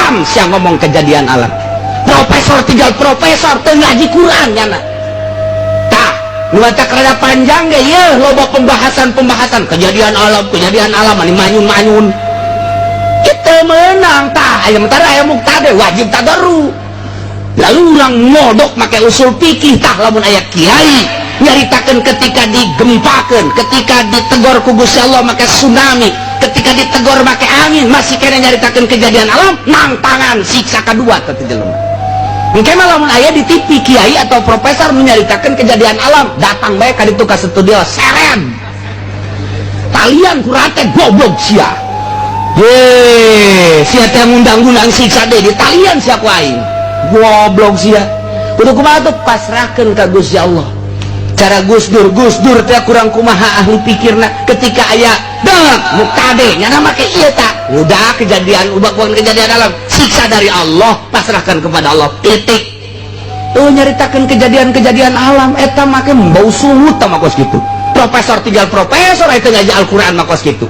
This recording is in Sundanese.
Haram sia ngomong kejadian alam. Profesor tinggal profesor teu ngaji Quran nyana. Tah, nu matak rada panjang ge ieu, loba pembahasan-pembahasan kejadian alam, kejadian alam ani manyun-manyun. Kita menang tah, aya mentara aya muktade wajib tadarru. Lalu urang modok make usul fikih. Tah, lamun aya kiai nyaritakeun ketika digempakeun, ketika ditegor ku Gusti Allah make tsunami, ketika ditegor make angin, masih kena nyaritakeun kejadian alam, nang tangan siksa kedua teh jelema. Engke mah lamun aya di TV kiai atau profesor menyaritakeun kejadian alam, datang bae ka ditu ka studio, seret talian ku rate, "Goblok sia." Ye, sia teh ngundang-undang siksa deh di talian sia ku aing. Goblok sia. Kudu kumaha tuh? Pasrahkeun ka Gusti Allah. Cara Gus Dur, Gus Dur teh kurang kumaha ahli pikirna ketika aya dek muktade nyana make ieu tak. Udah kejadian, udah bukan kejadian alam, siksa dari Allah, pasrahkan kepada Allah. Titik. Tuh nyaritakeun kejadian-kejadian alam eta make bau sungut mah kos kitu. Profesor tinggal profesor itu ngaji Al-Qur'an mah kos kitu.